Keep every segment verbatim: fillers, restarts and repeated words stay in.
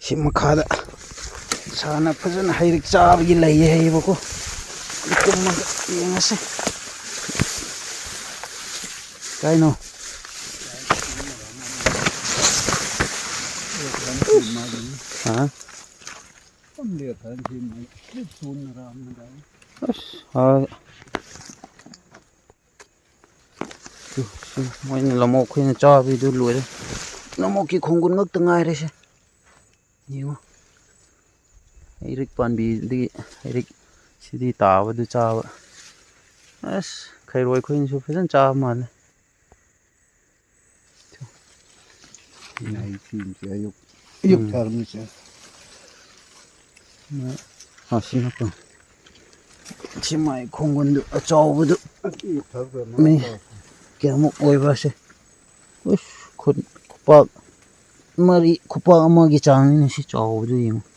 ꯁꯤ ꯃꯈꯥꯗ ꯁꯥꯅ ꯐꯖꯅ ꯍꯩꯔꯤꯛ ꯆꯥꯕꯒꯤ ꯂꯩꯌꯦ ꯍꯥꯏꯌꯦꯕꯀꯣ꯫ ꯑꯗꯨ ꯀꯨꯝꯃꯒ ꯌꯦꯡꯉꯁꯤ꯫ ꯀꯥꯏꯅꯣ? ꯍꯥ? ꯑꯁ, ꯍꯥ꯫ ꯇꯨ, ꯁꯤ ꯃꯣꯏꯅ ꯂꯝꯑꯣꯛ ꯑꯩꯈꯣꯏꯅ ꯆꯥꯕꯤꯗꯨ ꯂꯣꯏꯔꯦ꯫ ꯂꯝꯑꯣꯛꯀꯤ ꯈꯣꯡꯒꯨꯟ ꯉꯛꯇ ꯉꯥꯏꯔꯦ ꯁꯦ꯫ ꯌꯦꯡꯉꯣ꯫ ꯍꯩꯔꯤꯛ ꯄꯥꯝꯕꯤꯗꯒꯤ ꯍꯩꯔꯤꯛ ꯁꯤꯗꯤ ꯇꯥꯕꯗꯨ ꯆꯥꯕ꯫ ꯑꯁ, ꯈꯩꯔꯣꯏ ꯑꯩꯈꯣꯏꯅꯁꯨ ꯐꯖꯅ ꯆꯥꯕ ꯃꯥꯜꯂꯦ꯫ ꯌꯥꯏ, ꯁꯤꯁꯦ ꯑꯌꯨꯛ, ꯑꯌꯨꯛ ꯎꯝ꯫ ꯊꯥꯔꯝꯃꯤꯁꯦ꯫ ꯃꯣꯏ ꯑꯁꯤꯅꯀꯣ꯫ ꯁꯤ ꯃꯥꯏ ꯈꯣꯡꯒꯨꯟꯗꯨ ꯑꯆꯧꯕꯗꯨ꯫ ꯑꯌꯨꯛ ꯊꯥꯔꯝꯃꯦ꯫ ꯃꯤ ꯀꯌꯥꯃꯨꯛ ꯑꯣꯏꯕ꯭ꯔꯥ ꯁꯦ? ꯎꯁ, ꯈꯨꯠ, ꯈꯨꯄꯥꯛ ꯃꯔꯤ, ꯈꯨꯄꯥꯛ ꯑꯃꯒꯤ ꯆꯥꯡꯅꯤꯅꯦ ꯁꯤ ꯆꯥꯎꯕꯗꯨ ꯌꯦꯡꯉꯨ꯫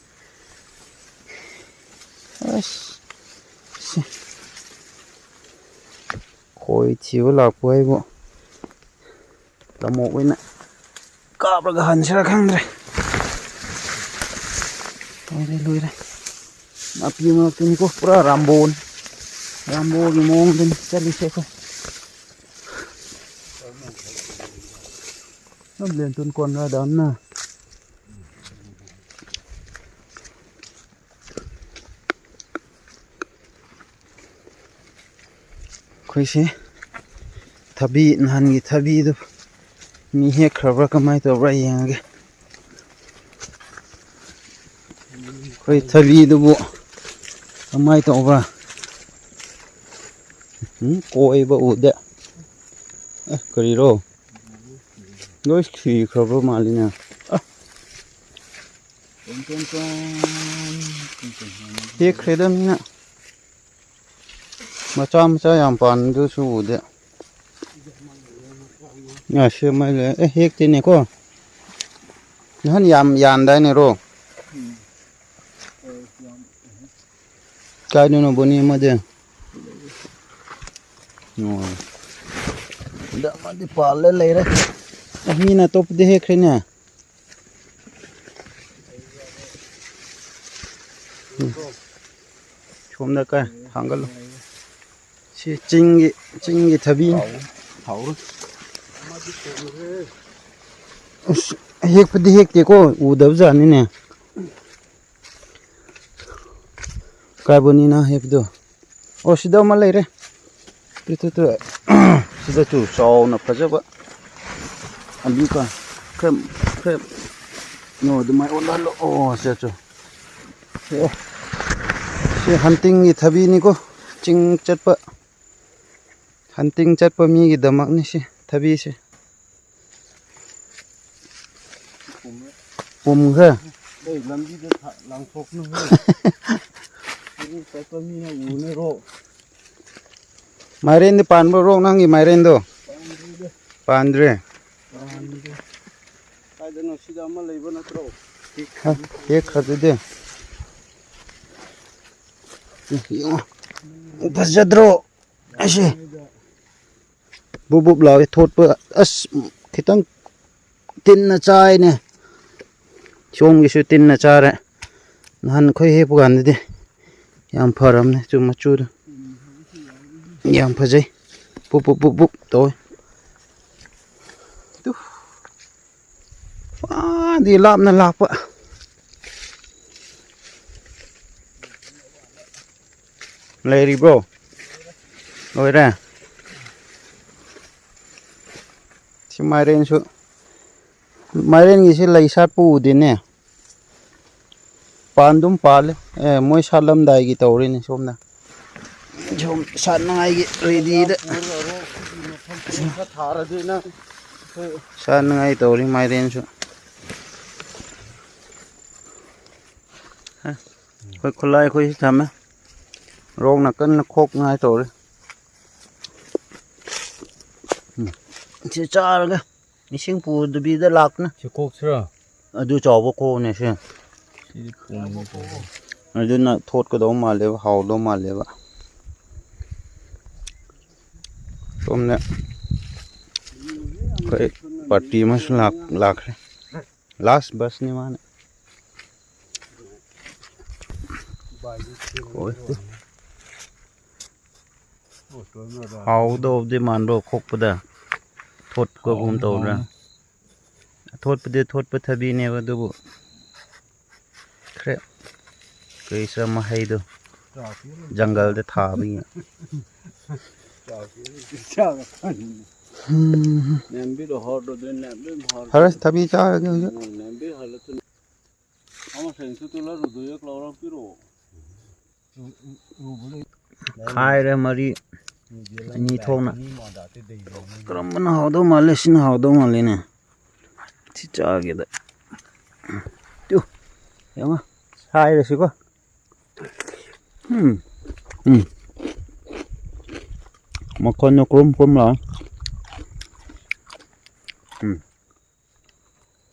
ꯑꯁ, ꯁꯤ ꯈꯣꯏ ꯊꯤꯕ ꯂꯥꯛꯄ ꯍꯥꯏꯕꯨ ꯂꯝꯑꯣꯛ ꯑꯣꯏꯅ ꯀꯥꯞꯂꯒ ꯍꯟꯁꯤꯔꯥ ꯈꯪꯗ꯭ꯔꯦ꯫ ꯂꯣꯏꯔꯦ, ꯂꯣꯏꯔꯦ꯫ ꯅꯥꯄꯤ ꯃꯔꯛꯇꯅꯤꯀꯣ, ꯄꯨꯔꯥ ꯔꯥꯝꯕꯣꯅꯤ꯫ ꯔꯥꯝꯕꯣꯒꯤ ꯃꯑꯣꯡꯗꯅꯤ ꯆꯠꯂꯤꯁꯦ ꯑꯩꯈꯣꯏ꯫ ꯑꯗꯨꯝ ꯂꯦꯟꯇꯨꯟ ꯀꯣꯟꯅꯗꯕꯅ꯫ ꯑꯩꯈꯣꯏꯁꯦ ꯊꯕꯤ, ꯅꯍꯥꯟꯒꯤ ꯊꯕꯤꯗꯨ ꯃꯤ ꯍꯦꯛꯈ꯭ꯔꯕ꯭ꯔꯥ ꯀꯃꯥꯏꯅ ꯇꯧꯕ꯭ꯔꯥ ꯌꯦꯡꯉꯒꯦ꯫ ꯑꯩꯈꯣꯏ ꯊꯕꯤꯗꯨꯕꯨ ꯀꯃꯥꯏꯅ ꯇꯧꯕ꯭ꯔꯥ? ꯎꯝ, ꯀꯣꯏꯕ ꯎꯗꯦ꯫ ꯑꯦ, ꯀꯔꯤꯔꯣ? ꯂꯣꯏ ꯁꯤꯈ꯭ꯔꯕ ꯃꯥꯜꯂꯤꯅꯦ꯫ ꯑ꯫ ꯇꯦꯛꯈ꯭ꯔꯦꯗ ꯃꯤꯅ꯫ ꯃꯆꯥ ꯃꯆꯥ ꯌꯥꯝ ꯄꯥꯟꯕꯗꯨꯁꯨ ꯎꯗꯦ꯫ ꯑ, ꯁꯤ ꯃꯩ ꯂꯩ꯫ ꯑꯦ, ꯍꯦꯛꯇꯦꯅꯦꯀꯣ꯫ ꯅꯍꯥꯟ ꯌꯥꯝ ꯌꯥꯟꯗꯥꯏꯅꯦ, ꯔꯣ? ꯀꯥꯏꯗꯅꯣ ꯕꯣꯅꯤ ꯑꯃꯗꯤ? ꯑꯣ꯫ ꯁꯤꯗ ꯑꯃꯗꯤ ꯄꯥꯜꯂ ꯂꯩꯔꯦ꯫ ꯑꯦ, ꯃꯤꯅ ꯑꯇꯣꯞꯄꯗꯤ ꯍꯦꯛꯈ꯭ꯔꯦꯅꯦ꯫ ꯎꯝ꯫ ꯁꯣꯝꯗ ꯀꯥꯏ ꯊꯥꯡꯒꯠꯂꯨ꯫ ꯁꯤ ꯆꯤꯡꯒꯤ, ꯆꯤꯡꯒꯤ ꯊꯕꯤꯅꯤ꯫ ꯍꯥꯎꯔꯣꯏ꯫ ꯑꯁ, ꯍꯦꯛꯄꯗꯤ ꯍꯦꯛꯇꯦꯀꯣ, ꯎꯗꯕ ꯖꯥꯠꯅꯤꯅꯦ꯫ ꯀꯥꯏꯕꯣꯅꯤꯅ ꯍꯦꯛꯄꯗꯣ꯫ ꯑꯣ, ꯁꯤꯗ ꯑꯃ ꯂꯩꯔꯦ꯫ Two, two, two. ꯁꯤꯗꯁꯨ ꯆꯥꯎꯅ ꯐꯖꯕ꯫ ꯑꯗꯨꯒ ꯈꯔ, ꯈꯔ, ꯅꯣ, ꯑꯗꯨꯃꯥꯏꯅ ꯑꯣꯜꯍꯜꯂꯣ꯫ ꯑꯣ, ꯁꯤꯗꯁꯨ꯫ ꯑꯦ, ꯁꯤ ꯍꯟꯇꯤꯡꯒꯤ ꯊꯕꯤꯅꯤꯀꯣ꯫ ꯆꯤꯡ ꯆꯠꯄ, ꯍꯟꯇꯤꯡ ꯆꯠꯄ ꯃꯤꯒꯤꯗꯃꯛꯅꯤ ꯁꯤ ꯊꯕꯤꯁꯦ꯫ ꯄꯨꯝꯈ꯭ꯔꯦ꯫ ꯑꯩ ꯂꯝꯕꯤꯗ ꯊ-, ꯂꯪꯊꯣꯛꯀꯅꯨꯍꯦ꯫ ꯑꯗꯨ ꯆꯠꯄ ꯃꯤꯅ ꯎꯅꯔꯣ꯫ ꯃꯥꯏꯔꯦꯟꯗꯤ ꯄꯥꯟꯕ꯭ꯔꯣ, ꯔꯣꯛ, ꯅꯪꯒꯤ ꯃꯥꯏꯔꯦꯟꯗꯣ? ꯄꯥꯟꯗ꯭ꯔꯦ꯫ ꯄꯥꯟꯗ꯭ꯔꯦ꯫ ꯄꯥꯟꯗ꯭ꯔꯦ꯫ ꯀꯥꯏꯗꯅꯣ ꯁꯤꯗ ꯑꯃ ꯂꯩꯕ ꯅꯠꯇ꯭ꯔꯣ? ꯍꯦꯛꯈ꯭ꯔꯗꯨꯗꯤ꯫ ꯌꯦꯡꯉꯣ꯫ ꯐꯖꯗ꯭ꯔꯣ? ꯑꯩꯁꯦ꯫ ꯕꯨꯞ ꯕꯨꯞ ꯂꯥꯎꯋꯦ ꯊꯣꯠꯄ꯫ ꯑꯁ, ꯈꯤꯇꯪ ꯇꯤꯟꯅ ꯆꯥꯏꯅꯦ꯫ ꯁꯣꯝꯒꯤꯁꯨ ꯇꯤꯟꯅ ꯆꯥꯔꯦ꯫ ꯅꯍꯥꯟ ꯑꯩꯈꯣꯏ ꯍꯦꯛꯄ ꯀꯥꯟꯗꯗꯤ ꯌꯥꯝ ꯐꯔꯝꯅꯦ ꯆꯨ ꯃꯆꯨꯗꯣ꯫ ꯌꯥꯝ ꯐꯖꯩ꯫ ꯄꯨꯞ ꯄꯨꯞ ꯄꯨꯞ ꯄꯨꯞ ꯇꯧꯋꯦ꯫ ꯇꯨ꯫ ꯑꯥꯗꯤ ꯂꯥꯞꯅ ꯂꯥꯛꯄ꯫ ꯂꯩꯔꯤꯕ꯭ꯔꯣ? ꯂꯣꯏꯔꯦ? ꯁꯤ ꯃꯥꯏꯔꯦꯟꯁꯨ, ꯃꯥꯏꯔꯦꯟꯒꯤꯁꯤ ꯂꯩ ꯁꯥꯠꯄ ꯎꯗꯦꯅꯦ꯫ ꯄꯥꯟꯗꯨꯝ ꯄꯥꯜꯂꯦ꯫ ꯑꯦ, ꯃꯣꯏ ꯁꯥꯠꯂꯝꯗꯥꯏꯒꯤ ꯇꯧꯔꯤꯅꯦ ꯁꯣꯝꯅ꯫ ꯁꯣꯝ ꯁꯥꯠꯅꯉꯥꯏꯒꯤ ꯔꯦꯗꯤꯗ꯫ ꯊꯥꯔꯗꯤ ꯅꯪ ꯁꯥꯠꯅꯉꯥꯏ ꯇꯧꯔꯤ ꯃꯥꯏꯔꯦꯟꯁꯨ꯫ ꯍꯥ? ꯑꯩꯈꯣꯏ ꯈꯨꯠꯂꯥꯏ ꯑꯩꯈꯣꯏꯁꯤ ꯊꯝꯃꯦ꯫ ꯔꯣꯛꯅ ꯀꯟꯅ ꯈꯣꯛꯅꯉꯥꯏ ꯇꯧꯔꯤ꯫ ꯎꯝ꯫ ꯁꯤ ꯆꯥꯔꯒ ꯏꯁꯤꯡ ꯄꯨꯗꯕꯤꯗ ꯂꯥꯛꯄꯅ꯫ ꯁꯤ ꯀꯣꯛꯁꯤꯔꯥ? ꯑꯗꯨ ꯆꯥꯎꯕ ꯀꯣꯛꯅꯦ ꯁꯤ꯫ ꯁꯤꯗꯤ ꯄꯨꯝꯃꯦ꯫ ꯑꯗꯨꯅ ꯊꯣꯠꯀꯗꯧ ꯃꯥꯜꯂꯦꯕ, ꯍꯥꯎꯗꯧ ꯃꯥꯜꯂꯦꯕ꯫ ꯁꯣꯝꯗ ꯑꯩꯈꯣꯏ ꯄꯥꯔꯇꯤ ꯑꯃꯁꯨ ꯂꯥꯛ-, ꯂꯥꯛꯈ꯭ꯔꯦ꯫ ꯂꯥꯁ ꯕꯁꯅꯤ ꯃꯥꯅ꯫ ꯍꯣꯏ꯫ ꯍꯥꯎꯗꯧꯕꯗꯤ ꯃꯥꯟꯕ꯭ꯔꯣ ꯈꯣꯛꯄꯗ? ꯊꯣꯠꯄꯒꯨꯝ ꯇꯧꯕ꯭ꯔꯥ? ꯑꯊꯣꯠꯄꯗꯤ ꯊꯣꯠꯄ ꯊꯕꯤꯅꯦꯕ, ꯑꯗꯨꯕꯨ ꯈꯔ ꯀꯔꯤ ꯁꯤꯔ ꯃꯍꯩꯗꯣ ꯖꯪꯒꯜꯗ ꯊꯥꯕꯒꯤ꯫ ꯎꯝ꯫ ꯅꯦꯝꯕꯤꯗꯣ ꯍꯣꯠꯂꯨꯗꯣꯏ, ꯅꯦꯝꯕꯤ ꯍꯣꯠꯂꯨ꯫ ꯐꯔꯦ, ꯊꯕꯤ ꯆꯥꯔꯒꯦ ꯍꯧꯖꯤꯛ꯫ ꯎꯝ, ꯅꯦꯝꯕꯤ ꯍꯣꯠꯂꯨ꯫ ꯑꯃ ꯁꯦꯡꯁꯨ ꯇꯨꯂꯔꯨꯗꯣꯏ ꯂꯧꯔ ꯄꯤꯔꯛꯑꯣ꯫ ꯈꯥꯏꯔꯦ ꯃꯔꯤ ꯑꯅꯤ ꯊꯣꯛꯅ꯫ ꯀꯔꯝꯕꯅ ꯍꯥꯎꯗꯧ ꯃꯥꯜꯂꯦ? ꯁꯤꯅ ꯍꯥꯎꯗꯧ ꯃꯥꯜꯂꯦꯅꯦ꯫ ꯁꯤ ꯆꯥꯒꯦꯗ꯫ ꯇꯨ, ꯌꯦꯡꯉꯣ꯫ ꯁꯥꯏꯔꯁꯤꯀꯣ꯫ ꯎꯝ꯫ ꯎꯝ꯫ ꯃꯈꯣꯟꯅ ꯀ꯭ꯔꯨꯝ ꯀ꯭ꯔꯨꯝ ꯂꯥꯎ꯫ ꯎꯝ꯫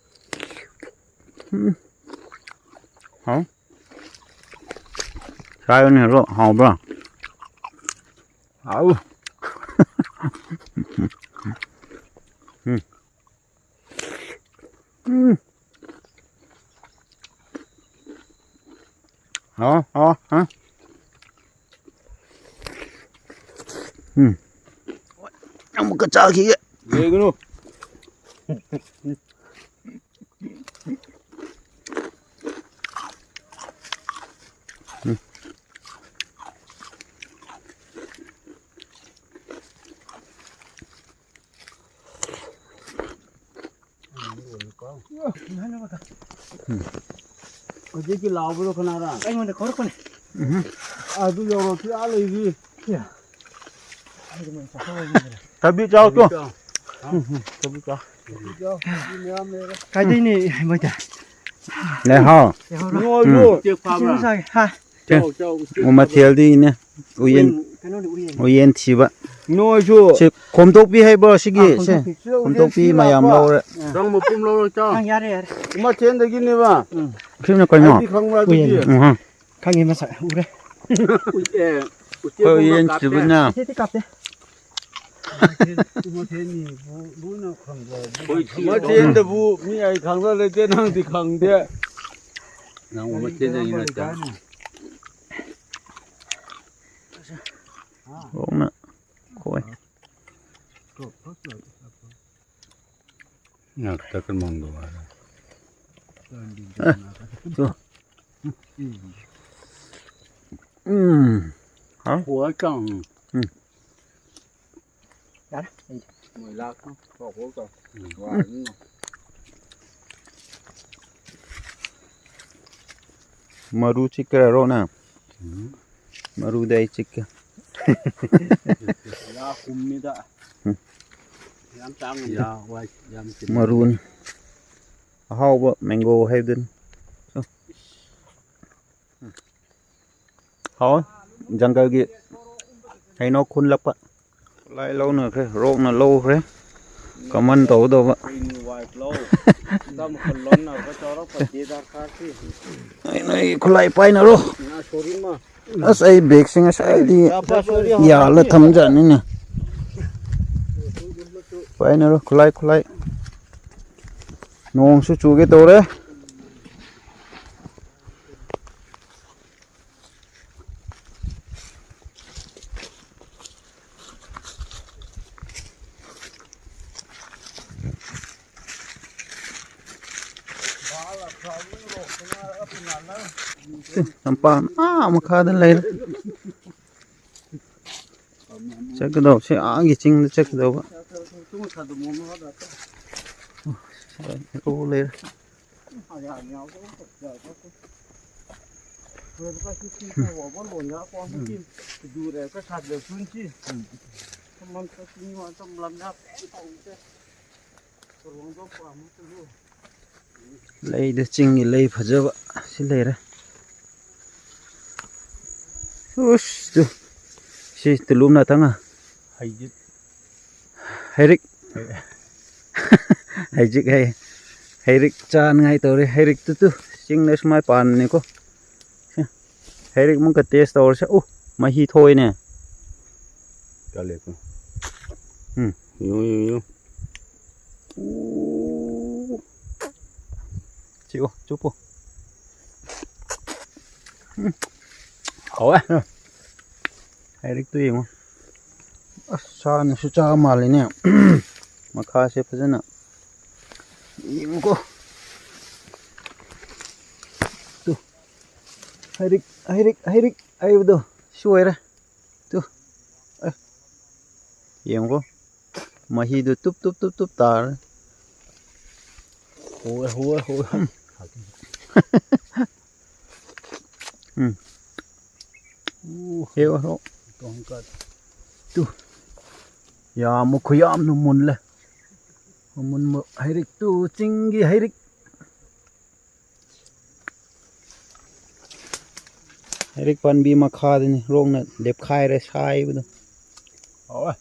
ꯎꯝ꯫ ꯍꯥꯎ꯫ ꯆꯥꯕꯅ ꯍꯦꯛꯇ ꯍꯥꯎꯕ꯭ꯔꯥ? ꯍꯥꯎ꯫ ꯎꯝ꯫ ꯎꯝ꯫ ꯍꯥꯎ, ꯍꯥꯎ, ꯍꯥꯎ꯫ ꯎꯝ꯫ ꯑꯃꯨꯛꯀ ꯆꯥꯈꯤꯒꯦ꯫ ꯂꯩꯒꯅꯨ꯫ ꯎꯝ꯫ ꯍꯧꯖꯤꯛꯀꯤ ꯂꯥꯎꯕꯗꯣ ꯀꯅꯥꯔ? ꯑꯩꯉꯣꯟꯗ ꯀꯧꯔꯛꯄꯅꯦ꯫ ꯎꯝ꯫ ꯑꯗꯨ ꯌꯧꯔꯛꯇ꯭ꯔꯤ, ꯑꯥ ꯂꯩꯔꯤ꯫ ꯊꯕꯤ ꯆꯥꯎ ꯇꯨ꯫ ꯊꯕꯤ ꯆꯥꯎ꯫ ꯎꯝ, ꯊꯕꯤ ꯆꯥꯎ꯫ ꯀꯥꯏꯗꯩꯅꯦ ꯃꯣꯏꯗ? ꯂꯩꯍꯥꯎ꯫ ꯂꯩꯍꯧꯔꯣ꯫ ꯅꯣꯏꯁꯨ꯫ ꯎꯝ꯫ ꯏꯆꯦ ꯐꯥꯕ꯭ꯔꯥ? ꯏꯆꯦ ꯆꯥꯒꯦ꯫ ꯍꯥ꯫ ꯆꯥꯎ, ꯆꯥꯎ, ꯎꯆꯦꯛ ꯎ ꯃꯊꯦꯜꯗꯤ ꯏꯅꯦ꯫ ꯎꯌꯦꯟ, ꯀꯩꯅꯣꯅꯦ, ꯎꯌꯦꯟ꯫ ꯎꯌꯦꯟ ꯊꯤꯕ꯫ ꯅꯣꯏꯁꯨ꯫ ꯁꯤ ꯈꯣꯝꯗꯣꯛꯄꯤ ꯍꯥꯏꯕ꯭ꯔꯣ ꯁꯤꯒꯤ? ꯑꯥ, ꯁꯦ, ꯈꯣꯝꯗꯣꯛꯄꯤ꯫ ꯈꯣꯝꯗꯣꯛꯄꯤ ꯃꯌꯥꯝ ꯂꯥꯛꯄ꯫ ꯂꯧꯔꯦ꯫ ꯅꯪ ꯃꯄꯨꯝ ꯂꯧꯔ ꯆꯥꯎ꯫ ꯑꯥ, ꯌꯥꯔꯦ, ꯌꯥꯔꯦ꯫ ꯎꯃꯥꯊꯦꯟꯗꯒꯤꯅꯦꯕ꯫ ꯎꯝ꯫ ꯁꯤꯅ ꯀꯩꯅꯣ? ꯑꯩꯗꯤ ꯈꯪꯕ꯭ꯔꯥ ꯑꯗꯨꯗꯤ? ꯎꯌꯦꯟ꯫ ꯎꯝ꯫ ꯈꯪꯉꯦ ꯃꯁꯛ ꯎꯔꯦ꯫ ꯎ-, ꯑꯦ, ꯎꯆꯦꯛ ꯑꯩꯈꯣꯏ ꯀꯨꯝꯕ ꯎꯌꯦꯟ ꯀꯥꯞꯇꯦ꯫ ꯊꯤꯕꯅ꯫ ꯁꯤꯗꯤ ꯀꯥꯞꯇꯦ꯫ ꯎꯃꯥꯊꯦꯟ, ꯎꯃꯥꯊꯦꯟꯅꯤ, ꯕꯨ-, ꯕꯨꯅ ꯈꯪꯕ꯭ꯔꯥ? ꯎꯃꯥꯊꯦꯟꯗꯕꯨ ꯃꯤ ꯑꯩ ꯈꯪꯕ ꯂꯩꯇꯦ, ꯅꯪꯗꯤ ꯈꯪꯗꯦ꯫ ꯅꯪ ꯎꯃꯥꯊꯦꯟꯗꯒꯤ ꯅꯠꯇ꯭ꯔꯥ? ꯔꯣꯛꯅ ꯈꯣꯏ꯫ ꯉꯥꯛꯇ ꯀꯔꯝ ꯃꯥꯡꯗꯧ ꯍꯥꯏꯔ꯫ ꯎꯝ꯫ ꯍꯥꯎ꯫ ꯍꯣꯏ ꯀꯥꯡ꯫ ꯎꯝ꯫ ꯌꯥꯔꯦ, ꯑꯩ ꯃꯣꯏ ꯂꯥꯛꯈ꯭ꯔꯣ꯫ ꯍꯣꯏ, ꯍꯣꯏ ꯀꯥꯡ꯫ ꯎꯝ꯫ ꯋꯥꯔꯅꯤ꯫ ꯃꯔꯨ ꯆꯤꯛꯀꯦꯔꯣ ꯅꯪ? ꯎꯝ꯫ ꯃꯔꯨꯗ ꯑꯩ ꯆꯤꯛꯀꯦ꯫ ꯌꯥ ꯀꯨꯝꯃꯤꯗ꯫ ꯎꯝ꯫ ꯌꯥꯝ ꯇꯥꯡꯉꯤ꯫ ꯌꯥ ꯋꯥꯏ ꯌꯥꯝ ꯆꯤꯜꯂꯤ꯫ ꯃꯔꯨꯅꯤ꯫ ꯑꯍꯥꯎꯕ mango ꯍꯥꯏꯕꯗꯨꯅꯤ꯫ ꯍꯥꯎꯋꯦ꯫ ꯖꯪꯒꯜꯒꯤ ꯍꯩꯅꯧ ꯈꯨꯟꯂꯛꯄ꯫ ꯈꯨꯠꯂꯥꯏ ꯂꯧꯅꯈ꯭ꯔꯦ, ꯔꯣꯛꯅ ꯂꯧꯈ꯭ꯔꯦ꯫ ꯀꯃꯟ ꯇꯧꯗꯧꯕ꯫ ꯑꯩ ꯅꯣꯏ ꯈꯨꯠꯂꯥꯏ ꯄꯥꯏꯅꯔꯣ꯫ ꯑꯁ, ꯑꯩ ꯕꯦꯒꯁꯦ ꯉꯁꯥꯏꯗꯤ ꯌꯥꯜꯂ ꯊꯝꯖꯥꯠꯅꯤꯅꯦ꯫ ꯄꯥꯏꯅꯔꯣ, ꯈꯨꯠꯂꯥꯏ, ꯈꯨꯠꯂꯥꯏ꯫ ꯅꯣꯡꯁꯨ ꯆꯨꯒꯦ ꯇꯧꯔꯦ꯫ ꯂꯝꯄꯥꯛ ꯑꯥ ꯃꯈꯥꯗ ꯂꯩꯔꯦ꯫ ꯆꯠꯀꯗꯧꯕꯁꯦ ꯑꯥꯒꯤ ꯆꯤꯡꯗ ꯆꯠꯀꯗꯧꯕ꯫ ꯑꯣ, ꯂꯩꯔꯦ꯫ ꯂꯩꯗ ꯆꯤꯡꯒꯤ ꯂꯩ ꯐꯖꯕ ꯁꯤ ꯂꯩꯔꯦ꯫ ꯎꯁ, ꯇꯨ꯫ ꯁꯤ ꯇꯨꯂꯨꯝ ꯅꯠꯇꯉ꯫ ꯍꯩꯖꯤꯠ꯫ ꯍꯩꯔꯤꯛ꯫ ꯍꯩꯖꯤꯛ ꯍꯩ꯫ ꯍꯩꯔꯤꯛ ꯆꯥꯅꯉꯥꯏ ꯇꯧꯔꯦ꯫ ꯍꯩꯔꯤꯛꯇꯨ ꯇꯨ꯫ ꯆꯤꯡꯗ ꯁꯨꯃꯥꯏ ꯄꯥꯟꯕꯅꯤꯀꯣ꯫ ꯁꯦ꯫ ꯍꯩꯔꯤꯛ ꯑꯃꯨꯛꯀ taste ꯇꯧꯔꯁꯦ꯫ ꯎ, ꯃꯍꯤ ꯊꯣꯛꯏꯅꯦ꯫ ꯀꯜꯂꯦꯀꯣ꯫ ꯎꯝ꯫ ꯌꯦꯡꯉꯨ, ꯌꯦꯡꯉꯨ, ꯌꯦꯡꯉꯨ꯫ ꯎ꯫ ꯆꯤꯛꯑꯣ, ꯆꯨꯞꯄꯣ꯫ ꯎꯝ꯫ ꯍꯥꯎꯋꯦ꯫ ꯍꯩꯔꯤꯛꯇꯨ ꯌꯦꯡꯉꯣ꯫ ꯑꯁ, ꯁꯥꯅꯁꯨ ꯆꯥꯕ ꯃꯥꯜꯂꯤꯅꯦ꯫ ꯃꯈꯥꯁꯦ ꯐꯖꯅ ꯌꯦꯡꯉꯨꯀꯣ꯫ ꯇꯨ, ꯍꯩꯔꯤꯛ, ꯍꯩꯔꯤꯛ, ꯍꯩꯔꯤꯛ ꯍꯥꯏꯕꯗꯣ ꯁꯤ ꯑꯣꯏꯔꯦ꯫ ꯇꯨ, ꯑꯦ, ꯌꯦꯡꯉꯨꯀꯣ꯫ ꯃꯍꯤꯗꯨ ꯇꯨꯞ ꯇꯨꯞ ꯇꯨꯞ ꯇꯨꯞ ꯇꯥꯔꯦ꯫ ꯍꯣꯏ, ꯍꯣꯏ, ꯍꯣꯏ꯫ ꯎꯝ꯫ ꯎ, ꯍꯦꯛꯑꯣ, ꯍꯦꯛꯑꯣ꯫ ꯇꯣꯡꯀꯠ꯫ ꯇꯨ꯫ ꯌꯥꯝ ꯈꯨꯌꯥꯝꯅ ꯃꯨꯜꯂꯦ꯫ ꯑꯃꯨꯟꯕ ꯍꯩꯔꯤꯛꯇꯨ, ꯆꯤꯡꯒꯤ ꯍꯩꯔꯤꯛ꯫ ꯍꯩꯔꯤꯛ ꯄꯥꯝꯕꯤ ꯃꯈꯥꯗꯅꯤ ꯔꯣꯛꯅ ꯂꯦꯞꯈꯥꯏꯔꯦ ꯁꯥꯏꯕꯗꯣ꯫ ꯍꯥꯎꯋꯦ꯫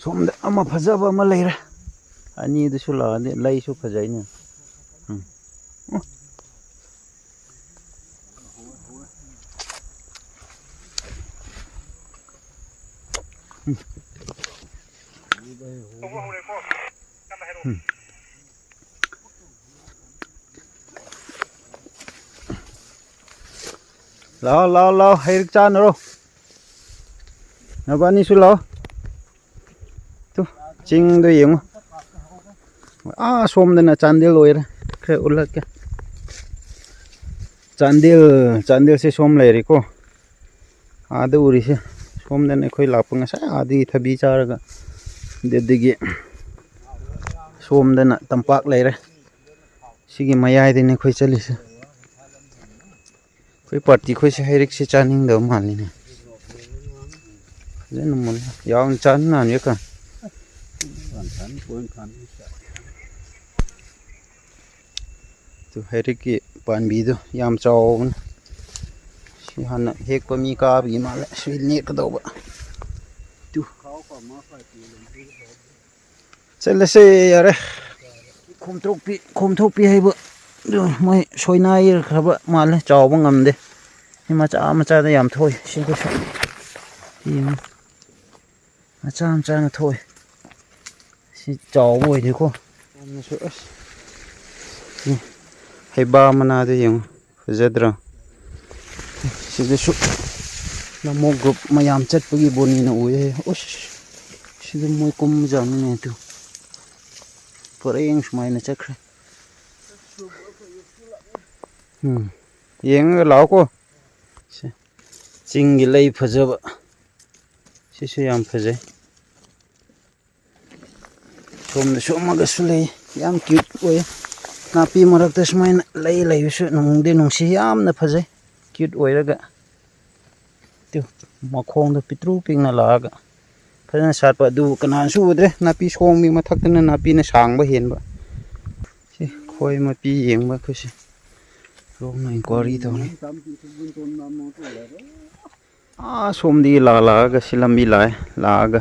ꯁꯣꯝꯗ ꯑꯃ ꯐꯖꯕ ꯑꯃ ꯂꯩꯔꯦ꯫ ꯑꯅꯤꯗꯨꯁꯨ ꯂꯥꯛꯑꯗꯤ ꯂꯩꯁꯨ ꯐꯖꯩꯅꯦ꯫ ꯎꯝ꯫ ꯎꯝ꯫ ꯎꯝ꯫ ꯂꯥꯛꯑꯣ, ꯂꯥꯛꯑꯣ, ꯂꯥꯛꯑꯣ, ꯍꯩꯔꯤꯛ ꯆꯥꯅꯔꯣ꯫ ꯅꯕꯥꯅꯤꯁꯨ ꯂꯥꯛꯑꯣ꯫ ꯇꯨ, ꯆꯤꯡꯗꯣ ꯌꯦꯡꯉꯣ꯫ ꯑꯥ, ꯁꯣꯝꯗꯅ ꯆꯥꯟꯗꯦꯜ ꯑꯣꯏꯔꯦ꯫ ꯈꯔ ꯎꯠꯂꯛꯀꯦ꯫ ꯆꯥꯟꯗꯦꯜ, ꯆꯥꯟꯗꯦꯜꯁꯦ ꯁꯣꯝ ꯂꯩꯔꯦꯀꯣ꯫ ꯑꯥꯗ ꯎꯔꯤꯁꯦ꯫ ꯁꯣꯝꯗꯅ ꯑꯩꯈꯣꯏ ꯂꯥꯛꯄ ꯉꯁꯥꯏ ꯑꯥꯗꯒꯤ ꯊꯕꯤ ꯆꯥꯔꯒ꯫ ꯑꯗꯨꯗꯒꯤ ꯁꯣꯝꯗꯅ ꯇꯝꯄꯥꯛ ꯂꯩꯔꯦ꯫ ꯁꯤꯒꯤ ꯃꯌꯥꯏꯗꯅꯤ ꯑꯩꯈꯣꯏ ꯆꯠꯂꯤꯁꯦ꯫ ꯑꯩꯈꯣꯏ ꯄꯥꯔꯇꯤ ꯈꯣꯏꯁꯦ ꯍꯩꯔꯤꯛꯁꯦ ꯆꯥꯅꯤꯡꯗꯕ ꯃꯥꯜꯂꯤꯅꯦ꯫ ꯐꯖꯅ ꯃꯨꯜꯂꯦ꯫ ꯌꯥꯝ ꯆꯥꯅꯤꯡꯉꯝꯅꯤ ꯀꯣ꯫ ꯑꯗꯨ ꯍꯩꯔꯤꯛꯀꯤ ꯄꯥꯝꯕꯤꯗꯣ ꯌꯥꯝ ꯆꯥꯎꯕꯅꯤ꯫ ꯁꯤ ꯍꯥꯟꯅ ꯍꯦꯛꯄ ꯃꯤ ꯀꯥꯕꯒꯤ ꯃꯥꯜꯂꯦ꯫ ꯁꯤ ꯅꯦꯛꯀꯗꯧꯕ꯫ ꯇꯨ꯫ ꯆꯠꯂꯁꯦ, ꯌꯥꯔꯦ꯫ ꯈꯣꯝꯊꯣꯛꯄꯤ, ꯈꯣꯝꯊꯣꯛꯄꯤ ꯍꯥꯏꯕ꯫ ꯑꯗꯨ ꯃꯣꯏ ꯁꯣꯏꯅꯥꯏꯈ꯭ꯔꯕ ꯃꯥꯜꯂꯦ, ꯆꯥꯎꯕ ꯉꯝꯗꯦ꯫ ꯁꯤ ꯃꯆꯥ ꯃꯆꯥꯗ ꯌꯥꯝ ꯊꯣꯛꯏ ꯁꯤꯗꯁꯨ꯫ ꯌꯦꯡꯉꯨ꯫ ꯃꯆꯥ ꯃꯆꯥꯅ ꯊꯣꯛꯑꯦ꯫ ꯁꯤ ꯆꯥꯎꯕ ꯑꯣꯏꯗꯦꯀꯣ꯫ ꯌꯥꯝꯅꯁꯨ ꯑꯁ꯫ ꯎꯝ꯫ ꯍꯩꯕꯥ ꯃꯅꯥꯗ ꯌꯦꯡꯉꯨ꯫ ꯐꯖꯗ꯭ꯔꯣ? ꯁꯤꯗꯁꯨ ꯅꯃꯣ ꯒ꯭ꯔꯨꯞ ꯃꯌꯥꯝ ꯆꯠꯄꯒꯤ ꯕꯣꯅꯤꯅ ꯎꯏꯌꯦ꯫ ꯎꯁ, ꯁꯤꯗ ꯃꯣꯏ ꯀꯨꯝꯕꯖꯥꯠꯅꯤꯅꯦ꯫ ꯑꯗꯨ ꯄꯔꯦꯡ ꯁꯨꯃꯥꯏꯅ ꯆꯠꯈ꯭ꯔꯦ꯫ ꯎꯝ, ꯌꯦꯡꯉꯒ ꯂꯥꯛꯑꯣꯀꯣ꯫ ꯁꯦ, ꯆꯤꯡꯒꯤ ꯂꯩ ꯐꯖꯕ꯫ ꯁꯤꯁꯨ ꯌꯥꯝ ꯐꯖꯩ꯫ ꯁꯣꯝꯗꯁꯨ ꯑꯃꯒꯁꯨ ꯂꯩ꯫ ꯌꯥꯝ ꯀ꯭ꯌꯨꯠ ꯑꯣꯏ꯫ ꯅꯥꯄꯤ ꯃꯔꯛꯇ ꯁꯨꯃꯥꯏꯅ ꯂꯩ ꯂꯩꯕꯁꯨ ꯅꯨꯡꯗꯤ ꯅꯨꯡꯁꯤ꯫ ꯌꯥꯝꯅ ꯐꯖꯩ꯫ ꯀ꯭ꯌꯨꯠ ꯑꯣꯏꯔꯒ꯫ ꯇꯨ, ꯃꯈꯣꯡꯗꯣ ꯄꯤꯛꯇ꯭ꯔꯨ ꯄꯤꯛꯅ ꯂꯥꯛꯑꯒ ꯐꯖꯅ ꯁꯥꯠꯄ꯫ ꯑꯗꯨ ꯀꯅꯥꯅꯁꯨ ꯎꯗ꯭ꯔꯦ꯫ ꯅꯥꯄꯤ ꯁꯣꯡꯕꯤ ꯃꯊꯛꯇꯅ ꯅꯥꯄꯤꯅ ꯁꯥꯡꯕ ꯍꯦꯟꯕ꯫ ꯁꯤ ꯈꯣꯏ ꯃꯄꯤ ꯌꯦꯡꯕ ꯑꯩꯈꯣꯏꯁꯦ꯫ ꯔꯣꯡꯅ ꯏꯟꯀ꯭ꯋꯥꯏꯔꯤ ꯇꯧꯅꯤ꯫ ꯑꯥ, ꯁꯣꯝꯗꯒꯤ ꯂꯥꯛ-, ꯂꯥꯛꯑꯒ ꯁꯤ ꯂꯝꯕꯤ ꯂꯥꯛꯑꯦ꯫ ꯂꯥꯛꯑꯒ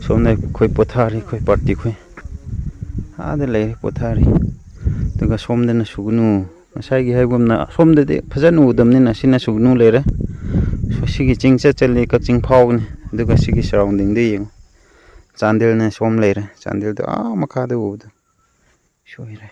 ꯁꯣꯝꯗ ꯑꯩꯈꯣꯏ ꯄꯣꯊꯥꯔꯤ, ꯑꯩꯈꯣꯏ ꯄꯥꯔꯇꯤ ꯈꯣꯏ꯫ ꯑꯥꯗ ꯂꯩꯔꯦ, ꯄꯣꯊꯥꯔꯤ꯫ ꯑꯗꯨꯒ ꯁꯣꯝꯗꯅ ꯁꯨꯒꯅꯨ꯫ ꯉꯁꯥꯏꯒꯤ ꯍꯥꯏꯕꯒꯨꯝꯅ ꯁꯣꯝꯗꯗꯤ ꯐꯖꯅ ꯎꯗꯕꯅꯤꯅ ꯁꯤꯅ ꯁꯨꯒꯅꯨ ꯂꯩꯔꯦ꯫ ꯁꯣ-, ꯁꯤꯒꯤ ꯆꯤꯡ ꯆꯠ ꯆꯠꯂꯤ ꯀꯛꯆꯤꯡ ꯐꯥꯎꯕꯅꯤ꯫ ꯑꯗꯨꯒ ꯁꯤꯒꯤ ꯁꯔꯥꯎꯟꯗꯤꯡꯗ ꯌꯦꯡꯉꯨ꯫ ꯆꯥꯟꯗꯦꯜꯅ ꯁꯣꯝ ꯂꯩꯔꯦ꯫ ꯆꯥꯟꯗꯦꯜꯗꯣ ꯑꯥ ꯃꯈꯥꯗ ꯎꯕꯗꯣ꯫ ꯁꯣꯏꯔꯦ꯫